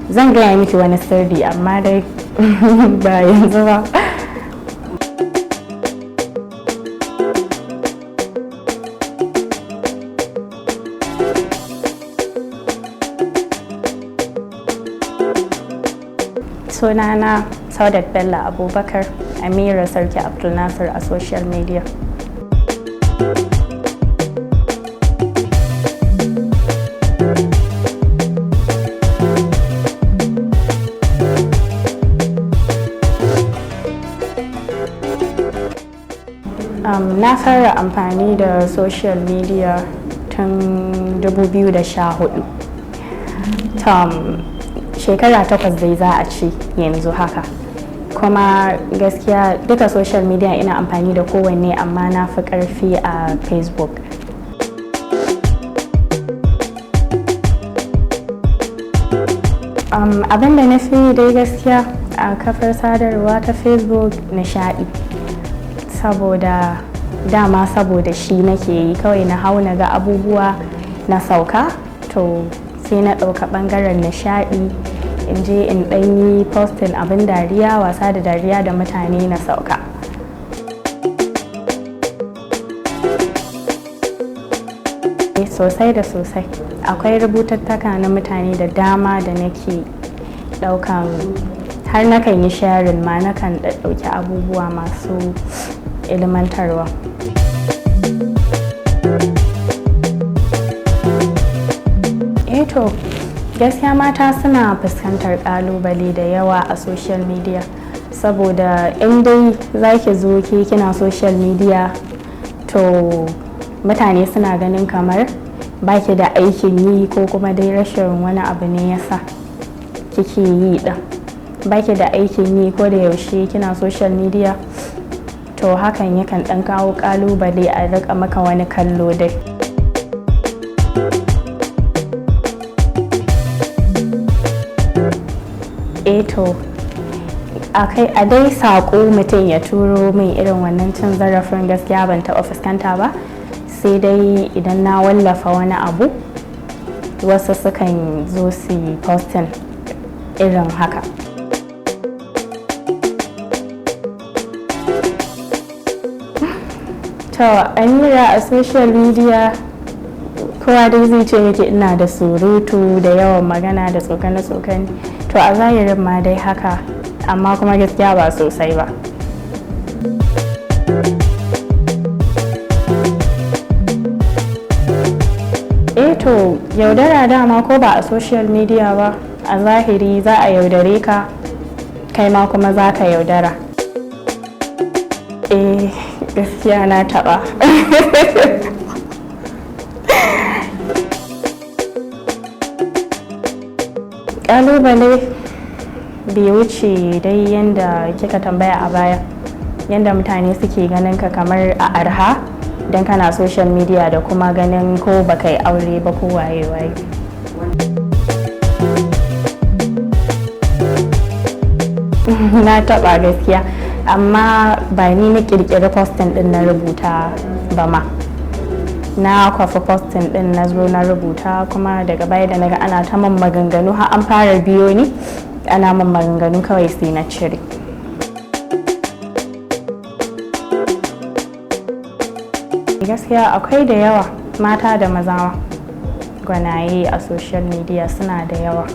Zan gaya miki wani sirri, amma dai ba yanzu ba. Sunana Saudat Bello Abubakar, Amira Sarki Abdul Nasir a social media. Na fara amfani da social media tun 2014. Shekara 8 dai za a ci yanzu haka. Kuma gaskiya duka social media ina amfani da kowanne, amma na fi karfi a Facebook. Abin da na fi dai gaskiya a kafar sadarwa ta Facebook, nishadi, saboda dama saboda shi nake yi. Kawai na hau na ga abubuwa na sauka. To, sai na ɗauka ɓangaren nishadi, in je in ɗan yi posting abin dariya, wasa da dariya da mutane, na sauka. Sosai da sosai akwai rubutattaka na mutane da dama da nake ɗaukan, har nakan yi sharing ma, nakan ɗauki abubuwa masu ilmantarwa. Eh to, gaskiya mata suna fuskantar kalubale da yawa a social media, saboda in dai za ki zo ke kina social media, to mutane suna ganin kamar baki da aikin yi, ko kuma dai rashin wani abu ne yasa kike yi din. Baki da aikin yi, ko da yaushe kina social media. To, hakan yakan dan kawo kalubale, a rika maka wani kallo dai. Eh to, akai a dai saƙo mutum ya turo min irin wannan cin zarafin, gaskiya ban taɓa fuskanta ba. Sai dai idan na wallafa wani abu, wasu sukan zo su yi posting irin haka. To, Amira a social media, kowa dai zai ce miki ina da surutu da yawan magana da tsokane-tsokane. To, a zahirin ma dai haka, amma kuma gaskiya ba sosai ba. Eh to, yaudara dama ko ba a social media ba, a zahiri za a yaudare ka, kai ma kuma za ka yaudara. Eh, gaskiya na taba. Kalubale bai wuce dai yanda kika tambaya a baya, yanda mutane suke ganin ka kamar a arha don kana social media, da kuma ganin ko baka yi aure ba ko waye waye. Na taba gaskiya, amma ba ni na kirkiri posting din na rubuta ba ma. Na kwafi posting din na zo na rubuta. Kuma daga baya da naga ana ta man maganganu, har an fara biyo ni ana man maganganu, kawai sai na cire. Gaskiya akwai da yawa, mata da maza, gwanaye a social media suna da yawa.